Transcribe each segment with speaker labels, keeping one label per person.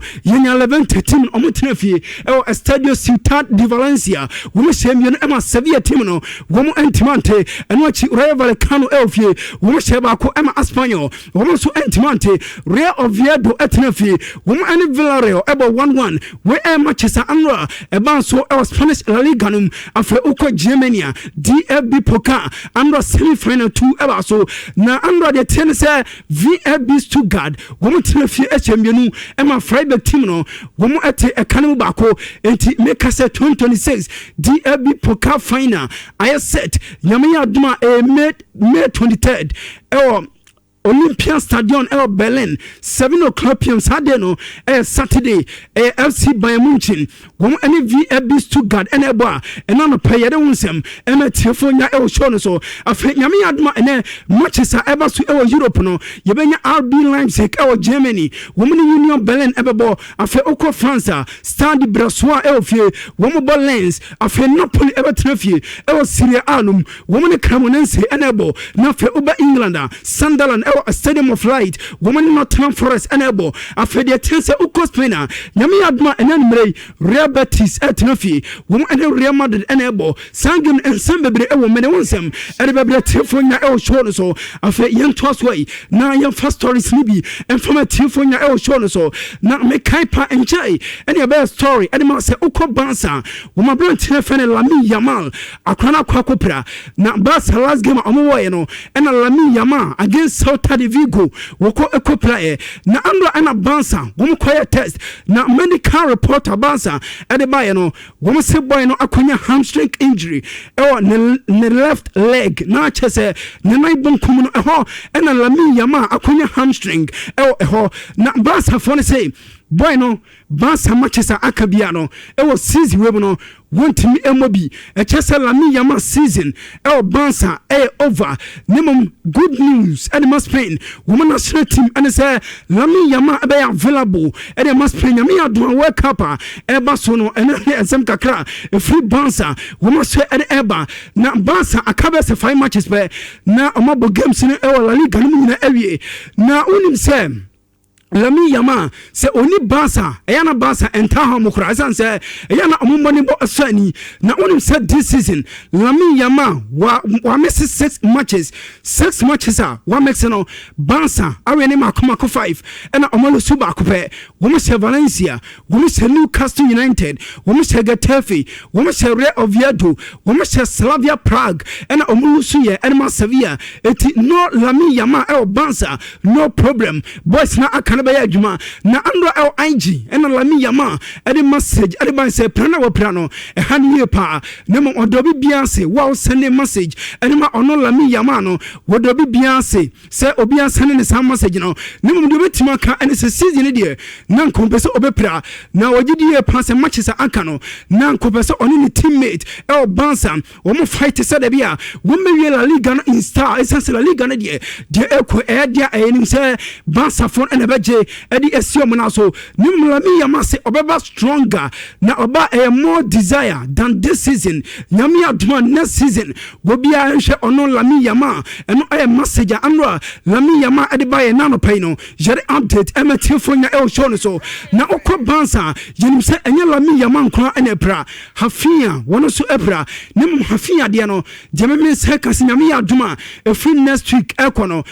Speaker 1: Yɛnya Levante team no, ɔmo tena fie ɛwɔ Estadio Ciutat de Valencia, wɔn hyɛ 2 ɛma Sevilla team no, wɔn ntoma ante. Ɛno akyi Rayo Vallecano ɛwɔ fie, wɔn hyɛ 1 ɛma Espanyol, wɔn nso ntoma ante. Real Oviedo ɛtena fie, wɔn ɛne Villarreal ɛbɔ 1-1. Wei ɛyɛ matches a anora ɛba nso ɛwɔ Spanish La Liga no mu. Afei wokɔ Germany a, DFB Pokal, anora semi final 2 ɛba so, na anora deɛ teɛ ne sɛ VfB Stuttgart wɔn tena fie ɛhyɛ 2 ɛma Freiburg team no, wɔn ɛte ɛka no mu 1. Nti meka sɛ 2026 DFB Pokal final ayɛ set. Nyame yɛ adom a, ɛyɛ May 23rd ɛwɔ Olympian Stadion ɛwɔ Berlin, 7 o'clock pm. Saa de no ɛyɛ Saturday. Ɛyɛ FC Bayern Munchen wɔn ɛne VfB Stuttgart ɛna ɛbɔ a ɛna no pɛ. Yɛde ho nsɛm ɛna tiefo nya ɛwɔ show no so. Afei Nyame yɛ adoma, ɛnɛ matches a ɛba so ɛwɔ Europe no, yɛbɛnya RB Leipzig ɛwɔ Germany, wɔn ne Union Berlin ɛbɛbɔ. Afei okɔ France a, Stade Brestois ɛwɔ fie, wɔn bɔ Lens. Afei Napoli ɛbɛtena fie ɛwɔ Serie A no mu, wɔn ne Cremonese ɛna ɛbɔ. Na afei woba England a, Sunderland ɛwɔ Stadium of Light, wɔn ne Nottingham Forest ɛna ɛbɔ. Afei deɛ kyɛn sɛ wokɔ Spain a, Nyame yɛ adoma, ɛnɛ nummerɛ yi Real Betis ɛtena fie, wɔn ɛne Real Madrid ɛna ɛbɔ. Saa game nsɛm bebree ɛwɔ mɛne wɔn nsɛm ɛde bɛbrɛ tiefoɔ nya ɛwɔ show no so. Afei yɛntoa so yi na yɛmfa stories no bi ɛmfama tiefoɔ nya ɛwɔ show no so. Na mekae pa nkyɛe ɛne ɛbɛyɛ story ɛde ma sɛ wokɔ Barca, wɔn aberanteɛ fɛ ne Lamine Yamal, akora no akɔ akɔpira. Na Barca last game a ɔmo wɔɔyɛ no, ɛna Lamine Yamal against Celta de Vigo wɔkɔ ɛkɔpira yɛ. Na andra ɛna Barca wɔn kɔyɛ test, na medical report a Barca ɛde baayɛ no, wɔn se boy no akɔnya hamstring injury ɛwɔ ne left leg, na akyɛ sɛ ne nan bonkum no ɛhɔ ɛna Lamine Yamal akɔnya hamstring ɛwɔ ɛhɔ. Na Barcafoɔ no sɛ boy no, Barca matches a aka bia no ɛwɔ season wei mu no, wɔntumi mmɔ bi. Ɛkyɛ sɛ Lamine Yamal season ɛwɔ Barca ɛyɛ over. Ne mmom good news ɛde ma Spain wɔn national team ɛne sɛ Lamine Yamal ɛbɛyɛ available ɛde ma Spain, Nyame yɛ adom a, World Cup a ɛba so no. Ɛne ne nsɛm kakra ɛfiri Barca wɔn ahyɛ ɛde ɛba. Na Barca aka bɛ sɛ five matches pɛ na wɔn abɔ games no ɛwɔ La Liga no mu nyinaa awie. Na wonim sɛ Lamine Yamal sɛ oni Barca, ɛyɛ na Barca ɛnta hɔ mo koraa, ɛsiane sɛ ɛyɛ na ɔmo mmɔne bɔ ɛsɔ ani. Na wonim sɛ this season Lamine Yamal wa wamiss six matches. Six matches a wamiss no, Barca awie ne mako mako five, ɛna ɔmo lose 1 pɛ. Wɔn hyɛ Valencia, wɔn hyɛ Newcastle United, wɔn hyɛ Getafe, wɔn hyɛ Real Oviedo, wɔn hyɛ Slavia Prague, ɛna ɔmo lose yɛ ɛne ma Sevilla. Eti no Lamine Yamal ɛwɔ Barca, no problem, boys na aka no bɛyɛ adwuma. Na andra ɛwɔ IG ɛna Lamine Yamal ɛde message ɛde ban sɛ pra na wɔpra no ɛha no yie paa. Na mmom ɔdɔ bi biara se wo a wosend message ɛde ma ɔno Lamine Yamal no, wɔdɔ bi biara se sɛ obiara send ne saa message no. Na mmom deɛ obɛtumi aka ɛne sɛ season no deɛ, na nkɔmpɛ sɛ ɔbɛpira, na wɔgye di yie paa sɛ matches a aka no, na nkɔmpɛ sɛ ɔne ne teammate ɛwɔ Barca wɔn fight sɛ dɛbi a wɔn bɛwie La Liga no in style, ɛsiane sɛ La Liga no deɛ ɛkɔ ɛyɛ deɛ ɛyɛ nim sɛ Barcafoɔ ɛna ɛbɛgye ɛde asi wɔn nan so. Ne mu Lamine Yamal sɛ ɔbɛba stronger na ɔba ɛyɛ more desire than this season. Nyame adoma, next season obiara nhwɛ ɔno Lamine Yamal. Ɛno ɛyɛ message a ano a Lamine Yamal ɛde ba yɛ nanɔpɛ yi no. Yɛde update ɛmɛ tiefo nya ɛwɔ show no so. Na ɔkɔ Barca, yɛnim sɛ ɛnyɛ Lamine Yamal nkoa ɛna ɛpira. Raphinha wɔn nso ɛpira. Ne mu Raphinha deɛ no deɛ, mɛmɛ sɛ kasi Nyame yɛ adom a, ɛfiri next week ɛkɔ no,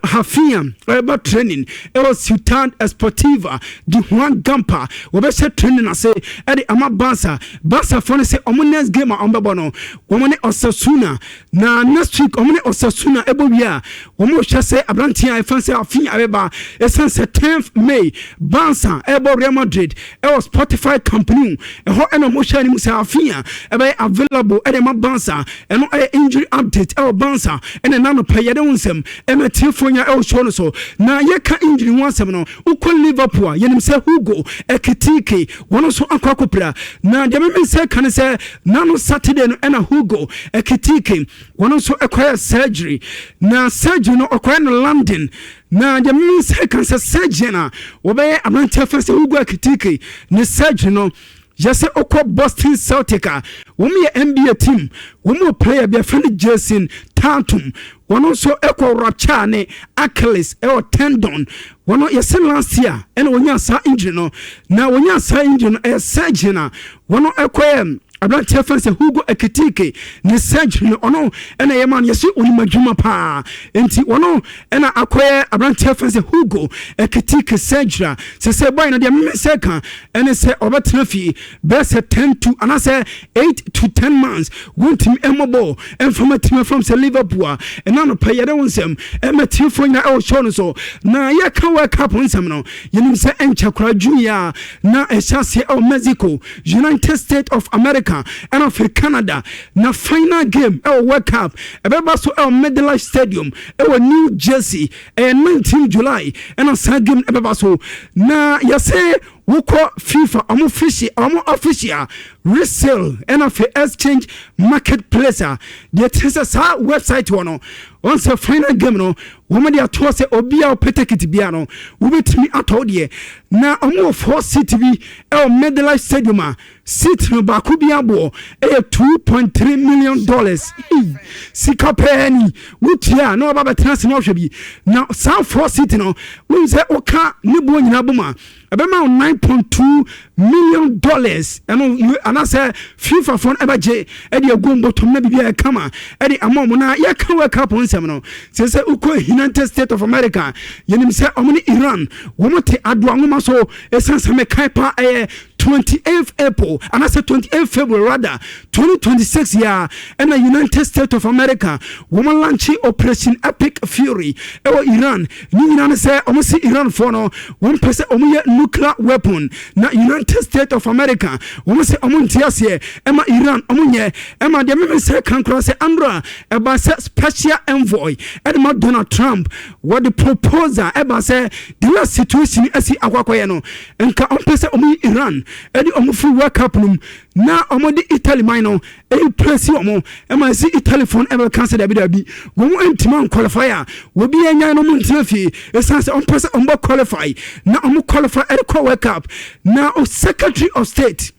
Speaker 1: Raphinha ɛbɛ training ɛwɔ Ciutat Esportiva de Joan Gamper, wɔbɛhyɛ training ase ɛde ama Barca. Barca fo no sɛ ɔmo next game a ɔmo bɛbɔ no, wɔn ne Osasuna. Na next week ɔmo ne Osasuna ɛbɔ wie a, wɔn hwɛ sɛ aberanteɛ a ɛfa sɛ Raphinha ɛbɛba, ɛsiane sɛ 10th May Barca ɛbɔ Real Madrid ɛwɔ Spotify Camp Nou. Ɛhɔ ɛna ɔmo hwɛ anim sɛ Raphinha ɛbɛyɛ available ɛde ma Barca. Ɛno ɛyɛ injury update ɛwɔ Barca ɛna ɛna no pɛ. Yɛde wo nsɛm ɛmɛ tiefoɔ nya ɛwɔ show no so. Na yɛka injury ho asɛm no, wokɔ Liverpool a, yɛnim sɛ Hugo Ekitike wɔn nso akɔ akɔpira. Na deɛ mɛmɛ sɛ ka ne sɛ nano Saturday no ɛna Hugo Ekitike wɔn nso ɛkɔyɛ surgery, na surgery no ɔkɔyɛ no London. Na deɛ mɛmɛ sɛ ka sɛ surgery na wɔbɛyɛ aberanteɛ fɛ sɛ Hugo Ekitike ne surgery no. Yɛsɛ ɔkɔ Boston Celtic a wɔn yɛ NBA team, wɔn wɔ player bi afɛ no Jason Tatum. Wɔn nso ɛkɔ rupture ne Achilles ɛwɔ tendon. Wɔn yɛsɛ last year ɛna wɔnya saa injury no, na wɔnya saa injury no, ɛyɛ surgery na wɔn ɛkɔyɛ. Aberanteɛ fɛn sɛ Hugo Ekitike ne surgery no, ɔno ɛna ɛyɛ ma no. Yɛsɛ onim adwuma paa, nti ɔno ɛna akɔyɛ aberanteɛ fɛn sɛ Hugo Ekitike surgery a sɛ boy no deɛ meme sɛ ka ɛne sɛ ɔbɛtena fie bɛyɛ sɛ 10 to anaasɛ 8 to 10 months, wɔntumi ɛmmɔ bɔɔl ɛmfama team from sɛ Liverpool a. Ɛna no pɛ yɛde wo nsɛm ɛma tiefoɔ nyinaa ɛwɔ show no so. Na yɛka World Cup nsɛm no, yɛnim sɛ ɛnkyɛ koraa junior a na ɛhyɛ aseɛ ɛwɔ Mexico, United States of America ɛna afei Canada. Na final game ɛwɔ World Cup ɛbɛba so ɛwɔ MetLife Stadium ɛwɔ New Jersey. Ɛyɛ 19 July ɛna saa game ɛbɛba so. Na yɛsɛ wokɔ FIFA ɔmo fishi ɔmo official resale ɛna afei exchange marketplace a, deɛ te sɛ saa website wɔ no, wɔn sɛ final game no, wɔn de atoɔ sɛ obi a ɔpɛ ticket bia no, wobɛtumi atɔ deɛ. Na ɔmo wɔ four seat bi ɛwɔ MetLife Stadium a seat no baako bi aboɔ ɛyɛ $2.3 million. Sika pɛɛ ni wotua a na wɔba bɛtena ase na ɔhwɛ bi. Na saa four seat no, wohu sɛ woka ne boɔ nyinaa bom a, ɛbɛma wo $9.2 million. Ɛno anaasɛ FIFA foɔ no ɛbɛgye ɛde agu mbɔtɔm na biribi a ɛkama ɛde ama ɔmo. Na yɛka World Cup nsɛm no, sɛ wokɔ United States of America, yɛnim sɛ ɔmo ne Iran wɔn te adoa nwoma so. Ɛsiane sɛ mekae pa, ɛyɛ 28 April anaasɛ 28 February rather 2026 yɛ ɛna United States of America wɔn launch Operation Epic Fury ɛwɔ Iran. Ne nyinaa ne sɛ wɔn si Iranfoɔ no, wɔn pɛ sɛ wɔn yɛ nuclear weapon, na United States of America wɔn sɛ wɔn nte aseɛ ɛma Iran wɔn nyɛ. Ɛma deɛ mímí sɛ kankora sɛ andra ɛba sɛ special envoy ɛde ma Donald Trump, wɔde proposal ɛba sɛ the way situation ɛsi akɔakɔyɛ no, nka wɔn pɛ sɛ wɔn yi Iran ɛde wɔn firi World Cup no mu na wɔn de Italy man no ɛyi place wɔn. Ɛma ɛsi Italy fo no ɛbɛka sɛ dabi dabi, wɔn ntoma nqualify a wɔbi ɛnyan no, wɔn ntena fie, ɛsan sɛ wɔn pɛ sɛ wɔn bɔ qualify na wɔn qualify ɛde kɔ World Cup. Na Secretary of State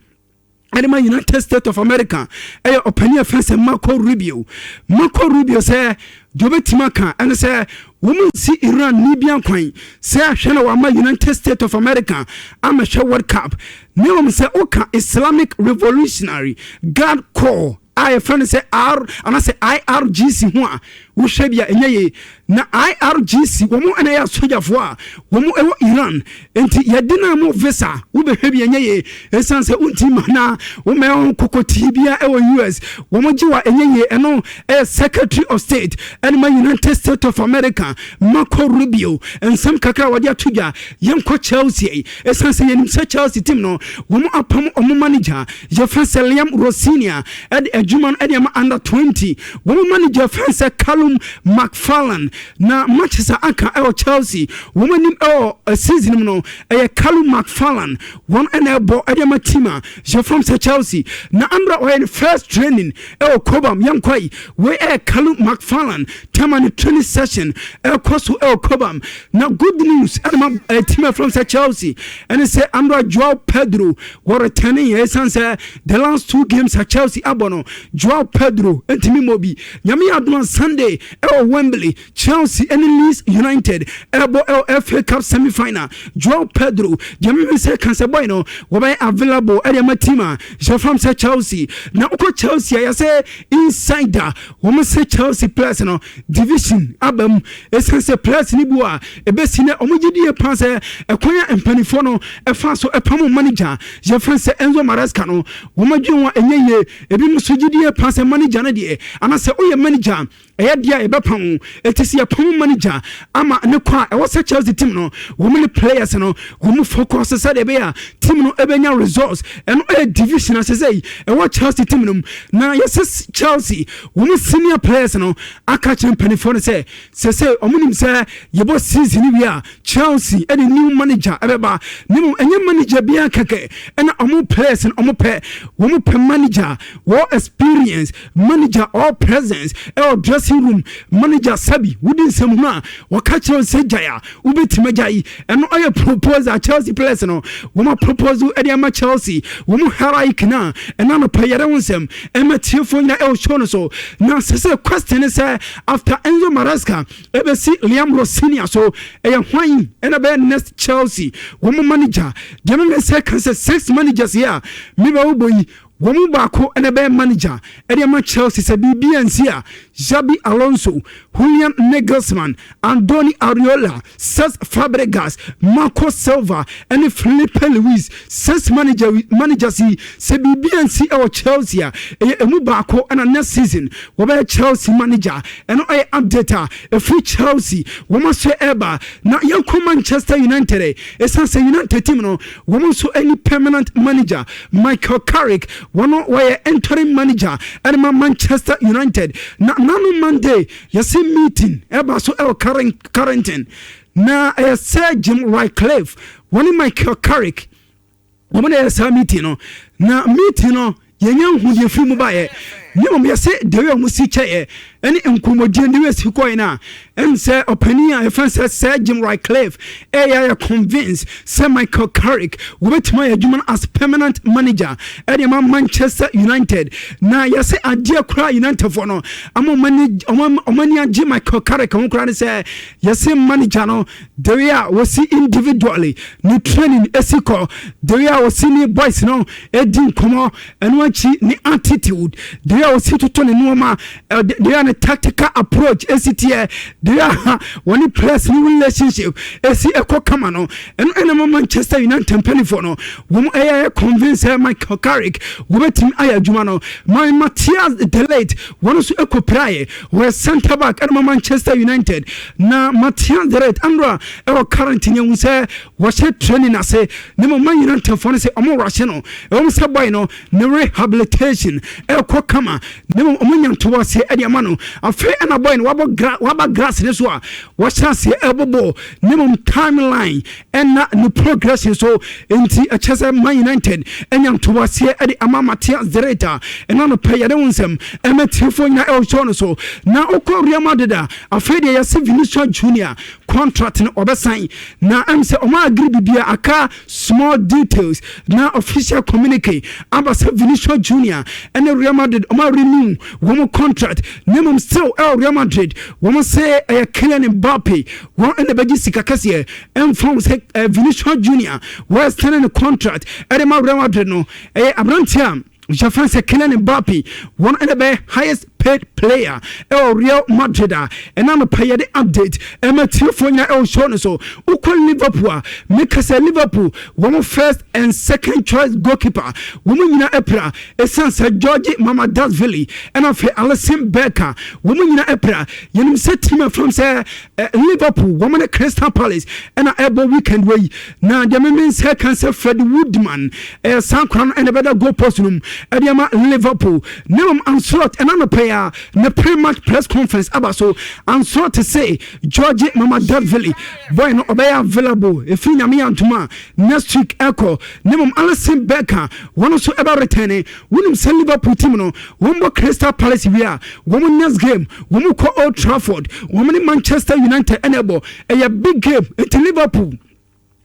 Speaker 1: ɛde ma United States of America ɛyɛ ɔpanin a fɛn sɛ Marco Rubio. Marco Rubio sɛ deɛ ɔbɛtumi aka ɛne sɛ wɔn nsi Iran ni bi kwan sɛ ahwɛ na wɔama United States of America amɛhwɛ World Cup. Ne wɔn sɛ ɔka Islamic Revolutionary Guard Corps a yɛfrɛ no sɛ R anaasɛ IRGC ho a, wohwɛ bi a ɛnyɛ yie. Na IRGC wɔn ɛna yɛ asogyafoɔ a wɔn ɛwɔ Iran, nti yɛde na mo visa wobɛhwɛ bi ɛnyɛ yie, ɛsiane sɛ wonti ma na wɔmɛ wɔn kokotii bia ɛwɔ US wɔn gye wa ɛnyɛ yie. Ɛno ɛyɛ Secretary of State ɛne ma United States of America Marco Rubio nsɛm kakra a wɔde ato dwa. Yɛnkɔ Chelsea yi, ɛsiane sɛ yɛnim sɛ Chelsea team no, wɔn apam wɔn manager yɛfrɛ sɛ Liam Rosenior, ɛde adwuma no ɛde ama under 20 wɔn manager fɛn sɛ Callum McFarlane. Na matches a aka ɛwɔ Chelsea wɔn anim ɛwɔ season mu no, ɛyɛ Callum McFarlane wɔn ɛna ɛbɔ ɛde ama team a yɛfrɛ sɛ Chelsea. Na andra ɔyɛ ne first training ɛwɔ Cobham. Yɛnkɔ yi, wei ɛyɛ Callum McFarlane tɛma ne training session ɛkɔ so ɛwɔ Cobham. Na good news ɛna ma team a yɛfrɛ sɛ Chelsea ɛne sɛ andra Joao Pedro wɔretɛne yɛ, ɛsiane sɛ the last two games a Chelsea abɔ no, Joao Pedro ntumi mmɔ bi. Nyame yɛ adoma, Sunday ɛwɔ Wembley, Chelsea ɛne Leeds United ɛbɔ ɛwɔ FA Cup semi final. Joao Pedro deɛ, mímí sɛ kansɛ boy no wɔbɛyɛ available ɛde ama team a yɛfrɛ sɛ Chelsea. Na wokɔ Chelsea a, yɛsɛ insider wɔn sɛ Chelsea players no division aba mu, ɛsiane sɛ players no bi a ɛbɛsi nɛ wɔn gye die paa sɛ ɛkwan a mpanimfoɔ no ɛfa so ɛpam manager yɛfrɛ sɛ Enzo Maresca no, wɔn adwene wɔn ɛnyɛ yie. Ebi nso gye die paa sɛ manager no deɛ, anaasɛ woyɛ manager ɛyɛ deɛ a yɛbɛpam. Ɛti sɛ yɛpam manager ama ne kɔ a, ɛwɔ sɛ Chelsea team no, wɔn ne players no, wɔn focus sɛdeɛ ɛbɛyɛ a team no ɛbɛnya results. Ɛno ɛyɛ division asɛ sɛ ɛwɔ Chelsea team no mu. Na yɛsɛ Chelsea wɔn senior players no aka kyerɛ mpanimfoɔ no sɛ wɔn nim sɛ yɛbɔ season wie a, Chelsea ɛde new manager ɛbɛba. Ne mu ɛnyɛ manager biara kɛkɛ ɛna wɔn players no wɔn pɛ. Wɔn pɛ manager wɔ experience, manager all presence ɛwɔ dressing room. mmom manager sabi wodi nsɛm ho a wɔka kyerɛ sɛ gyae a wobɛtumi agya yi. Ɛno ɔyɛ proposal Chelsea players no wɔn a proposal ɛde ama Chelsea wɔn hierarchy na ɛna no pɛ yɛrɛ ho nsɛm ɛma tiefoɔ nyinaa ɛwɔ show no so. Na sɛ question ne sɛ, after Enzo Maresca ɛbɛsi Liam Rosenior so, ɛyɛ hwan ɛna bɛyɛ next Chelsea wɔn manager? Deɛ mɛmɛ sɛ kan sɛ six managers yi a mebɛ wobɔ yi, wɔn mu baako ɛna bɛyɛ manager ɛde ama Chelsea sɛ biribi ansi a: Xabi Alonso, Julian Nagelsmann, Andoni Iraola, Cesc Fabregas, Marco Silva ɛne Filipe Luis. Six managers yi, sɛ biribi ansi ɛwɔ Chelsea a, ɛyɛ emu baako ɛna next season wɔbɛyɛ Chelsea manager. Ɛno ɛyɛ update a ɛfiri Chelsea wɔn aso ɛreba. Na yɛnkɔ Manchester United. Ɛsiane sɛ United team no, wɔn nso ɛne permanent manager Michael Carrick, wɔn wɔyɛ interim manager ɛde ma Manchester United. Na nano Monday yɛsi meeting ɛba so ɛwɔ Carrington, na ɛyɛ Sir Jim Ratcliffe wɔne Michael Carrick wɔn na ɛyɛ saa meeting no. Na meeting no, yɛnyɛ nhu deɛ firi mu baeɛ, ne mmom yɛsɛ deɛ a wɔn si kyɛeɛ ɛne nkɔmmɔdie de wɔasi kɔɛ no a, ɛm sɛ ɔpanin a yɛfrɛ sɛ Sir Jim Ratcliffe ɛyɛ ayɛ convince sɛ Michael Carrick wɔbɛtumi ayɛ adwuma no as permanent manager ɛde ma Manchester United. Na yɛsɛ adeɛ koraa Unitedfoɔ no ama ɔmo ani agye Michael Carrick ho koraa ne sɛ yɛsɛ manager no, the way a wɔsi individually ne training esi kɔ, the way a wɔsi ne boys no edi nkɔmɔ, ɛno akyi ne attitude, the way a wɔsi toto ne nneɛma, the way a ne tactical approach esi teɛ, the way a wɔne players ne relationship esi ɛkɔ kama no, ɛno ɛna ma Manchester United mpanimfoɔ no wɔn ɛyɛ convince sɛ Michael Carrick wɔbɛtumi ayɛ adwuma no. Ma Matthias de Ligt, wɔn nso ɛkɔ praeɛ, wɔyɛ centre back ɛna ma Manchester United. Na Matthias de Ligt andra ɛwɔ current nyɛ sɛ wɔhyɛ training ase ne ma Man United foɔ no sɛ ɔmo rahyɛ no. Ɛwɔm sɛ boy no ne rehabilitation ɛkɔ kama, ne ma ɔmo nya ntoɔ aseɛ ɛde ama no. Afei ɛna boy no wabɔ gra waba grass ne so a wɔhyɛ aseɛ ɛbɔ bɔɔl, ne mom timeline ɛna ne progression so. Nti ɛkyɛ sɛ Man United ɛnya ntoɔ aseɛ ɛde ama Matthias de Ligt a ɛna no pɛ yɛde wo nsɛm ɛmɛ tiefoɔ nyinaa ɛwɔ show no so. Na wokɔ Real Madrid a, afei deɛ yɛsɛ Vinicius Junior contract no ɔbɛsan, na ɛm sɛ ɔmo agree bibia, aka small details na official communique aba sɛ Vinicius Junior ɛne Real Madrid ɔmo renew wɔn contract. Na mmom still ɛwɔ Real Madrid, wɔn sɛ ɛyɛ Kylian Mbappe wɔn ɛna bɛgye sika kɛseɛ. Ɛmfa wɔn sɛ Vinicius Junior wɔyɛ signing ne contract ɛde ma Real Madrid no, ɛyɛ aberanteɛ a yɛfrɛ sɛ Kylian Mbappe, wɔn ɛna bɛyɛ highest paid player ɛwɔ Real Madrid a ɛna no pɛ yɛde update ɛma tiefoɔ nyinaa ɛwɔ show no so. Wokɔ Liverpool a, meka sɛ Liverpool wɔn first and second choice goalkeeper wɔn nyinaa apira, ɛsiane sɛ George Mamardashvili ɛna afei Alisson Becker wɔn nyinaa apira. Yɛnim sɛ team afam sɛ Liverpool wɔn ne Crystal Palace ɛna ɛbɔ weekend wei. Na deɛ meme nsɛ kan sɛ Freddie Woodman ɛyɛ saa nkora no ɛna ɛbɛda goal post no mu ɛde ama Liverpool. Ne mmom Ancelotti, ɛna no pɛ a ne pre-match press conference aba so, Ancelotti sɛ George Mamardashvili boy no ɔbɛyɛ available ɛfiri Nyame yɛ antoma a next week ɛkɔ. Ne mmom Alisson Becker, wɔn nso ɛbɛ return. Wonim sɛ Liverpool team no, wɔn bɔ Crystal Palace wie a, wɔn next game wɔn kɔ Old Trafford, wɔn ne Manchester United ɛna ɛbɔ. Ɛyɛ big game, nti Liverpool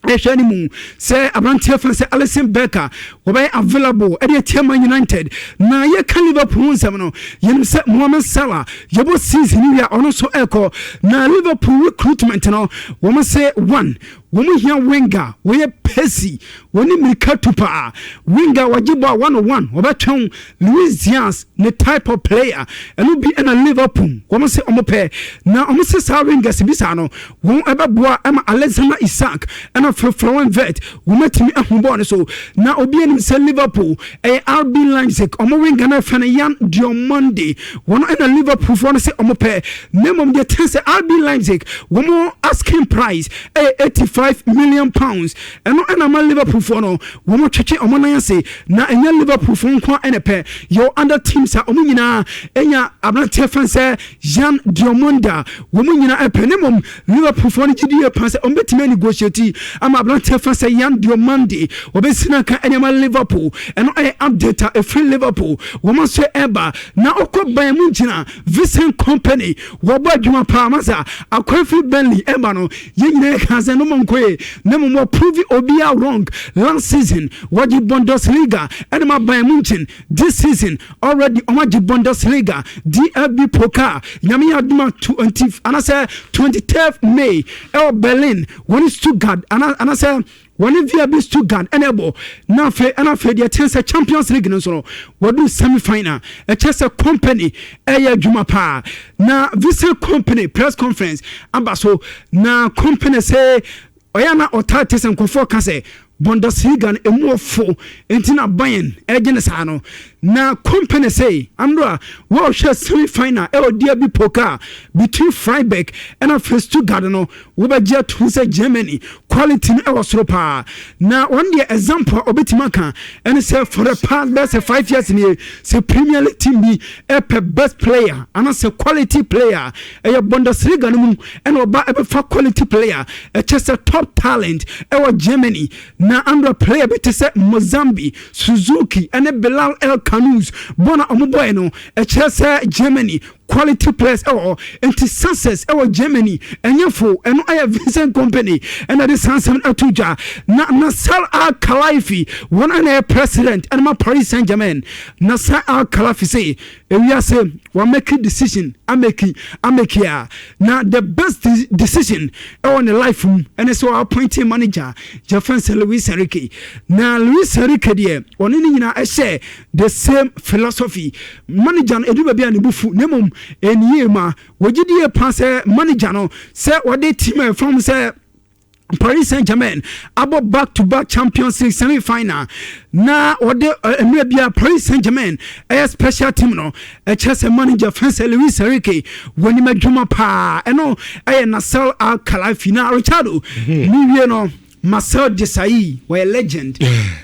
Speaker 1: ɛhwɛ no mu sɛ aberanteɛ fa sɛ Alisson Becker wɔbɛyɛ available ɛde atia Man United. Na yɛka Liverpool ho nsɛm no, yɛnim sɛ Mohamed Salah yɛbɔ season wie a, ɔno nso ɛkɔ. Na Liverpool recruitment no, wɔn sɛ one, wɔn hia winger wɔyɛ pacey, wɔne mmirika tu paa, winger wɔgye bɔ a one on one wɔbɛtwɛn, Luis Diaz ne type of player. Ɛno bi ɛna Liverpool wɔn sɛ wɔn pɛ. Na wɔn sɛ saa wingers bi saa no, wɔn ɛbɛboa ɛma Alexander Isak ɛna Florian Wirtz wɔn atumi ahu bɔɔl no so. Na obi anim sɛ Liverpool ɛyɛ RB Leipzig wɔn winger no fɛ no Yan Diomande, wɔn ɛna Liverpool foɔ no sɛ wɔn pɛ. Na mmom deɛ ten sɛ RB Leipzig wɔn asking price ɛyɛ 85. £65 million. Ɛno ɛna ma Liverpool foɔ no wɔn twetwe wɔn nan ase. Na ɛnyɛ Liverpool foɔ nko ɛna pɛ, yɛwɔ other teams a wɔn nyinaa ɛnya aberanteɛ fɛn sɛ Yan Diomande, wɔn nyinaa ɛpɛ ne mom. Liverpool foɔ no gyidi yɛ pan sɛ wɔn bɛtumi negotiate ama aberanteɛ fɛn sɛ Yan Diomande wɔbɛsi n'aka ɛne ama Liverpool. Ɛno ɛyɛ update a ɛfiri Liverpool wɔn nso ɛba. Na ɔkɔ Bayern mu gyina Vincent Kompany, wɔbɔ adwuma paa masa akwan firi Burnley ɛba no. Yɛn nyinaa ka sɛ no mo nkoye na mmom wɔprove obiara wrong. Last season wɔgye Bundesliga ɛne ma Bayern Munchen. This season already ɔmo agye Bundesliga, DFB Pokal. Nyame yɛ adoma 20 anasɛ 23rd May ɛwɔ Berlin, wɔne Stuttgart anasɛ wɔne VfB Stuttgart ɛna ɛbɔ. Na afei ɛna afei deɛ kyɛn sɛ Champions League no nso no wɔdu semi final. Ɛkyɛ sɛ Kompany ɛyɛ adwuma paa. Na Vincent Kompany press conference aba so, na Kompany sɛ ɔyɛ na ɔtaa te sɛ nkɔfoɔ ka sɛ Bundesliga no emu ɔfo nti na Bayern ɛgye ne saa no. Na Kompany sɛ andro a wɔrehwɛ semi final ɛwɔ DFB Pokal between Freiburg ɛna afei Stuttgart no, wɔbɛgye ato sɛ Germany quality no ɛwɔ soro paa. Na wɔn deɛ, example a ɔbɛtumi aka ɛne sɛ for the past bɛyɛ sɛ 5 years nie, sɛ Premier League team bi ɛpɛ best player anaasɛ quality player, ɛyɛ Bundesliga no mu ɛna ɔba ɛbɛfa quality player. Ɛkyɛ sɛ top talent ɛwɔ Germany. Na andro player bi te sɛ Manzambi, Suzuki ɛne Bilal El Khannouss bɔ na ɔmo bɔɛ no, ɛkyerɛ sɛ Germany quality players ɛwɔ hɔ. Nti success ɛwɔ Germany ɛnyɛ fo. Ɛno ɛyɛ Vincent Kompany ɛna de saa nsɛm ato dwa. Na Nasser Al Khelaifi, wɔn ɛna ɛyɛ president ɛna ma Paris Saint Germain, Nasser Al Khelaifi sɛ ewiase wɔn decision ameki ameki a na the best decision ɛwɔ ne life mu ɛne sɛ wɔn appointing manager jɛfɛn sɛ Luis Enrique. Na Luis Enrique deɛ, ɔne ne nyinaa ɛhyɛ the same philosophy. Manager no edu baabi a ne bu fu, na mmom ɛnie ma wɔgye die pa sɛ manager no sɛ wɔde team a ɛfam sɛ Paris Saint Germain abɔ back to back Champions League semi final, na wɔde mmerɛ bi a Paris Saint Germain ɛyɛ special team no, ɛkyerɛ sɛ manager fɛn sɛ Luis Enrique wɔnim adwuma paa. Ɛno ɛyɛ Nasser Al Khelaifi. Na Richardo ne wie no, Marcel Desailly, wɔyɛ legend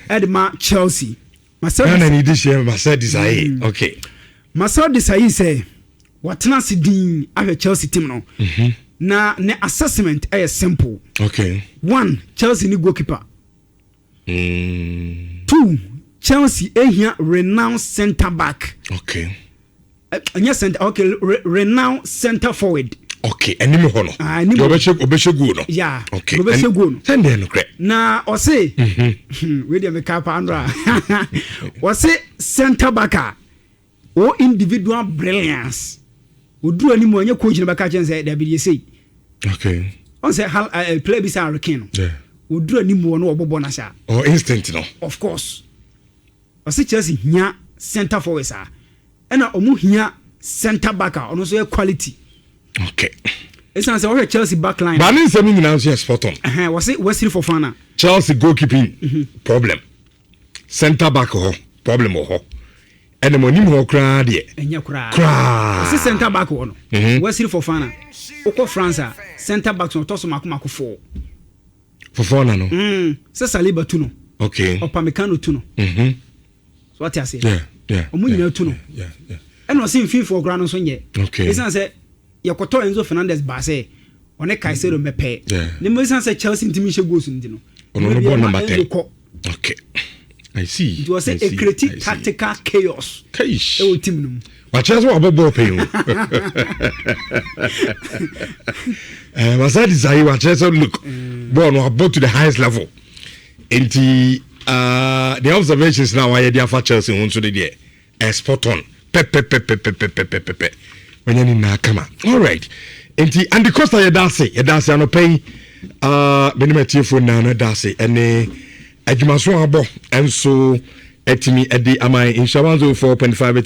Speaker 1: ɛde ma Chelsea.
Speaker 2: Marcel Desailly, Marcel Desailly, okay.
Speaker 1: Marcel Desailly sɛ wɔtena ase din ahwɛ Chelsea team no na ne assessment ɛyɛ simple. One, Chelsea ni goalkeeper. Two, Chelsea ehia renowned centre back. Ɛnyɛ center, okay, renowned centre forward.
Speaker 2: Okay, anim hɔ no.
Speaker 1: Ah, anim.
Speaker 2: Deɛ ɔbɛhyɛ goal no.
Speaker 1: Yeah. Ɔbɛhyɛ goal no.
Speaker 2: Sɛn deɛ nokorɛ.
Speaker 1: Na ɔse wei deɛ meka paa no a, ɔse centre back a o individual brilliance, oduru anim a ɔnyɛ coach no bɛka kyɛn sɛ dabi deɛ sei. Ɔn sɛ hal player bi sɛ Harry Kane no, oduru anim wɔ no ɔbɔbɔ na saa.
Speaker 2: Oh, instant no.
Speaker 1: Of course, ɔse Chelsea hia centre forward saa, ɛna ɔmo hia centre back a ɔno nso yɛ quality. Ɛsiane sɛ wɔhwɛ Chelsea back line.
Speaker 2: Baane nsɛm nyinaa nso yɛ spot on.
Speaker 1: Ɛhɛn, wɔse Wesley Fofana.
Speaker 2: Chelsea goalkeeping problem, centre back hɔ problem wɔ hɔ, ɛna mo anim hɔ koraa deɛ.
Speaker 1: Ɛnyɛ koraa.
Speaker 2: Koraa.
Speaker 1: Ɔse centre back wɔ no, Wesley Fofana, wokɔ France a, centre back no ɔtɔ so mako mako four.
Speaker 2: Fofana no.
Speaker 1: Sɛ Saliba tu no, Upamecano tu no. So wate aseɛ?
Speaker 2: Yeah.
Speaker 1: Ɔmo nyinaa tu no. Ɛna ɔse mfimfoɔ koraa no nso nyɛ. Ɛsiane sɛ yɛkɔtɔ Enzo Fernandez baa sɛ ɔne Caicedo mɛpɛ ne mo, ɛsiane sɛ Chelsea ntumi nhyɛ goals no nti no,
Speaker 2: Ɔno no
Speaker 1: mmerɛ
Speaker 2: bɔ
Speaker 1: biara ma
Speaker 2: number
Speaker 1: Enzo
Speaker 2: 10.
Speaker 1: kɔ.
Speaker 2: Okay, I see.
Speaker 1: Nti ɔsɛ
Speaker 2: I see,
Speaker 1: ɛ create
Speaker 2: I see.
Speaker 1: tactical chaos
Speaker 2: Kaish.
Speaker 1: ɛwɔ team no mu.
Speaker 2: Wakyerɛ sɛ wabɔ bɔɔl pɛn o. Marcel Desailly wakyerɛ sɛ look, bɔɔl no wabɔ to the highest level. Nti the observations na wayɛ de afa Chelsea ho nso de deɛ spot on pɛpɛpɛpɛpɛpɛpɛ. Wanya ne nyinaa kama. Alright, nti Andy Costa, yɛda ase, yɛda ase anɔpɛ yi. Menim atiefoɔ nyinaa no da ase ɛne adwumaso a abɔ ɛnso atumi ɛde ama yɛn. Nhyira 104.5 atiefoɔ.